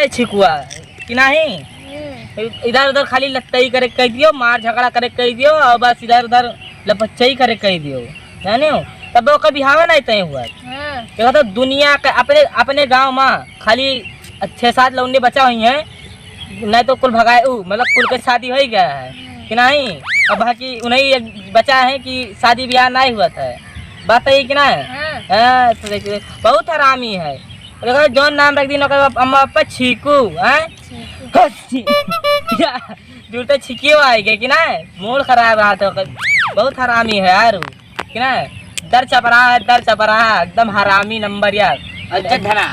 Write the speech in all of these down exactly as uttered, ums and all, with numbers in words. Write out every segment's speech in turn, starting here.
ए छिकुआ, कि नाही? हम्म। इधर उधर खाली लत्तई करे कह दियो, मार झगड़ा करे कह दियो, और बस इधर उधर लपच्चई करे कह दियो, जाने हो? तब ओकर बिहाव नहीं तय हुआ। हाँ। देखो तो दुनिया के अपने, अपने गांव में खाली छह सात लौंडे बचा हुई हैं, नहीं तो कुल भगाए, ऊ, मतलब कुल के शादी हो ही गया है, हम्म। कि नहीं? अब बाकी उन्हीं एक बचा है कि शादी ब्याह नहीं हुआ था, बात है कि नहीं? हाँ। हाँ, तो देखिए, बहुत हरामी है। देखो, जौन नाम रख दी ना, ओकर अम्मा पापा छीकू, हैं? छीकू। हंसी। या, जुड़ते छिकियो आएगे कि ना? मूड खराब रहा तो ओकर। बहुत हरामी है यार उ, कि ना? दर चपरा है, दर चपरा है, एकदम हरामी नंबर यार। अच्छा धना,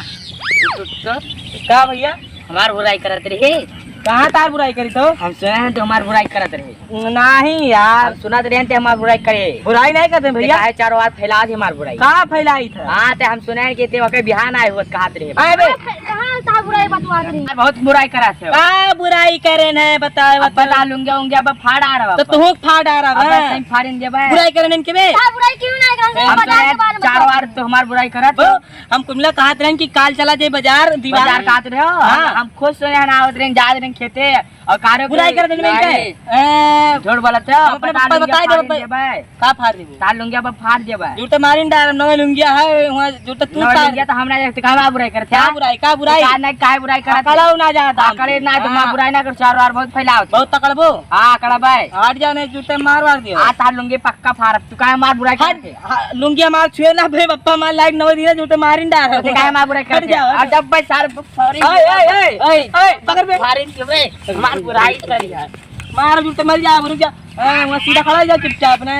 तू, तू, तू का भैया? हमार बुराई करत रही। कहाँ तार बुराई करी तो? हम सुने हैं तो हमार बुराई करत रही। नहीं यार। हम सुनत रहे ते हमार बुराई करे। बुराई नहीं करते ते भैया। काहे चारों ओर फैला दे हमार बुराई? कहाँ फैलाई था? हाँ, ते हम सुने कि ते ओके बिहान आए हुए कहत रहे। अरे बे। कहाँ, कहाँ ता बुराई बतवा रही? बहुत बुराई करा थे। का बुराई करे न बताए, अब बता। बता लुंगे उंगे अब फाड़ आ रहा तो है। तू फाड़ आ रहा अब है। सही फाड़िन दे बे। बुराई करे न इनके बे। का बुराई क्यों नहीं करते? हम बता सुने के बारे में चारों बताओ। ओर तो हमार बुराई करत हो। हम कुमला कहत रहन कि काल चला जाए बाजार, दीवार। बाजार कहत रहे हो? हाँ। हम, हम खुश हो रहन, आवत रहन, जात रहन खेते। और कारे बुराई करत रहन इनके? नहीं। ए, झूठ बोलत हो, हम अपने पप्पा पप्पा लुंगिया बताए दे फाड़ बप्पा। देबे। का फाड़ देबे? तार लुंगिया बप्पा फाड़ देबे। जूते मारिन डार, नवे लुंगिया है, वहाँ जूते तू नवे तार। लुंगिया तो हमरा एक तो का बुराई करत का है? बुराई, का बुराई? का नहीं, का बुराई करत है? अकड़ाऊ ना जाता। अकड़े ना, तो हाँ। बुराई ना कर, चारों ओर बहुत फैलावत। बहुत तकड़बो? हाँ, अकड़बे। हट जाने, जूते मार वार दियो। आ, तार लुंगी पक्का फाड़ब, तू काहे मार बुराई हट। करत है? हाँ, लुंगिया मार छुए ना बे, बप्पा मार लाइक नवे दिना जूते मारिन डार। तो काहे मार बुराई करत है? हट जाओ। और जब भाई सारे फौरी ओए, ओए, ओए, ओए, ओए, पकड़ बे। मारिन के बे, मार बुराई कर यार। मार जूते मर जा, रुक जा। हाँ, वहाँ सीधा खड़ा हो जा चुपचाप ने।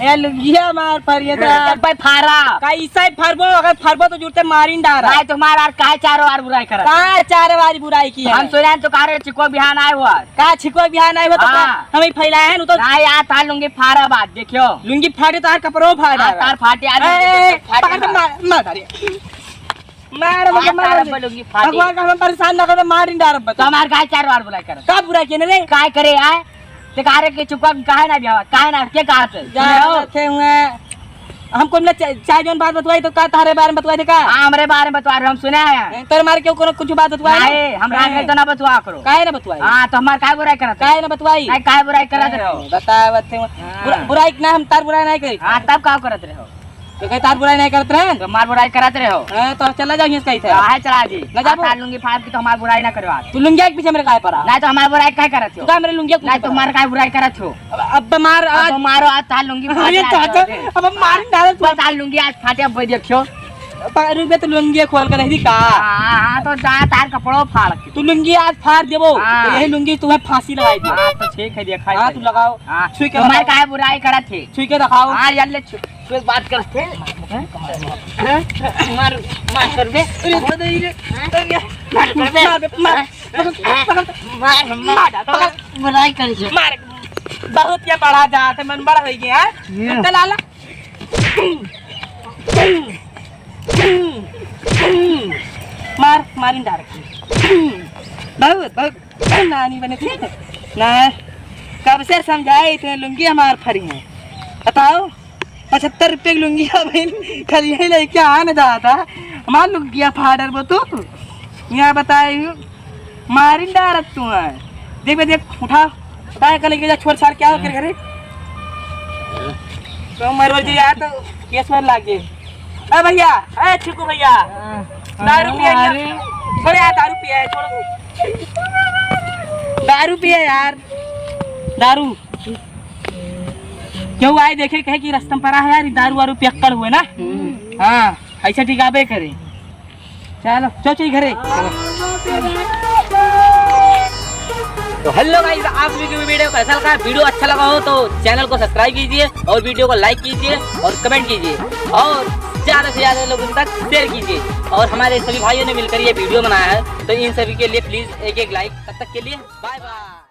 ए, लुंगिया मार फरिए था। जब भाई फारा। कैसे फरबो? अगर फरबो तो जूते मारिन डार। भाई तुम्हारा यार काहे चारों ओर बुराई करत? का चारों ओर बुराई की है? हम सुने तो कारे छिको बिहान आए हुआ। का छिको बिहान आए हुआ तो हाँ। का हम ही फैलाए हैं, उ तो ना यार, तार लुंगी फारा बात, देखियो। लुंगी फाटे, तार कपड़ो फाड़ हाँ, डारा। तार फाटे, आज ए, ए, फाटे पकड़ के ना। मार, मार डारे। मार, हाँ, मार, तार मार। लुंगी फाटे। भगवान का हम परेशान ना करे, मार ही डारब तो बता। हमार काहे चारों ओर बुराई करत? का बुराई किए रे? काय करे आए? ते कारे के चुका काहे ना जावा? काहे ना, के कहा थे? जा, सुने हो? रखे हुए। हमको मिला चा-, चाहे जौन बात बतवाई तो का तारे बारे में बतवाई थे का? हाँ, हमरे बारे में बतवा रहे, हम सुने हैं। ए, तोरे मारे क्यों कोनो कुछ बात बतवाई? नहीं, हम रात में ए। तो ना बतवा करो। काहे ना बतवाई? हाँ, तो हमार काहे बुराई करत? काहे ना बतवाई? नहीं, काहे बुराई करत रहे हो? बता, बता। हाँ। बुरा-, बुराई ना, हम तार बुराई नहीं करी। हाँ, तब का करत रहे हो? तो कहे तार बुराई नहीं करत रहे? तो हमार बुराई करत रहे हो। हाँ, तो चला जाओ यहाँ से कहीं से। काहे चला जी? ना जाबो? तार लुंगी फाड़ के तो हमार बुराई ना करवा। तू लुंगिया के पीछे मेरे काहे पड़ा? नहीं तो हमार बुराई काहे करत हो? तू का मेरे लुंगिया के नहीं, पीछे तो पड़ा? हमार काहे बुराई करत हो? अब, अब मार अब आज। मारो आज तार लुंगी फाड़ अरे के आज चाचा, दे। अब मार डाल तू। बस तार लुंगी आज फाटे, अब देखियो। पाँच रुपये तो लुंगिया खोल के नहीं दी का? हाँ, हाँ, तो जा तार कपड़ो फाड़ के। तू लुंगी आज फाड़ देबो, हाँ। तो यही लुंगी तुम्हें फांसी लगाई दे। हाँ, तो ठीक है, देखा हाँ, तू लगाओ। हाँ, छुई के तो हमार लगाओ। काहे बुराई करत है? छुई के दिखाओ। हाँ, यार ले छु-, छुई बात करत है। हैं? मार, मार कर दे। अरे, बदे रे। मार कर दे। मार दे, मार। मार, मार, मार, बुराई कर दे। मार। बहुत ये बड़ा जात है, मन बड़ा हो गया, हैं? ये। चल, आला। मार, मारिन डार। बहुत, बहुत नानी बने थे। ना, कब से समझाए थे, लुंगी हमार फरी है। बताओ, पचहत्तर रुपये की लुंगी है भाई, खाली यही लेके आने जाता। हमार लुंगिया फाड़र वो तो। यहाँ बताए हूँ, मारिन डारत तू है। देख बे, देख, उठा, उठा के लेके जा, छोड़ छाड़ के आओ, तेरे घरे। तो मरवा जी यार, तो केस में लाग गए। ए भैया, ए छिकू भैया, हाँ। दारू पिए हाँ, यार। अरे। छोड़ यार, दारू पिए, छोड़। दारू पिए यार, दारू। क्यों आए देखे, कहे कि रास्ता में पड़ा है यार, ये दारू वारू पियक्कड़ हुए ना। हम्म। हाँ, ऐसे ठिकाबे करे। चलो, चल, चल घरे। तो hello guys, आप सभी को video कैसा लगा? Video अच्छा लगा हो तो channel को subscribe कीजिए और video को like कीजिए और comment कीजिए और ज्यादा से ज्यादा लोगों तक share कीजिए। और हमारे सभी भाइयों ने मिलकर ये video बनाया है, तो इन सभी के लिए please एक एक like। तब तक के लिए bye bye।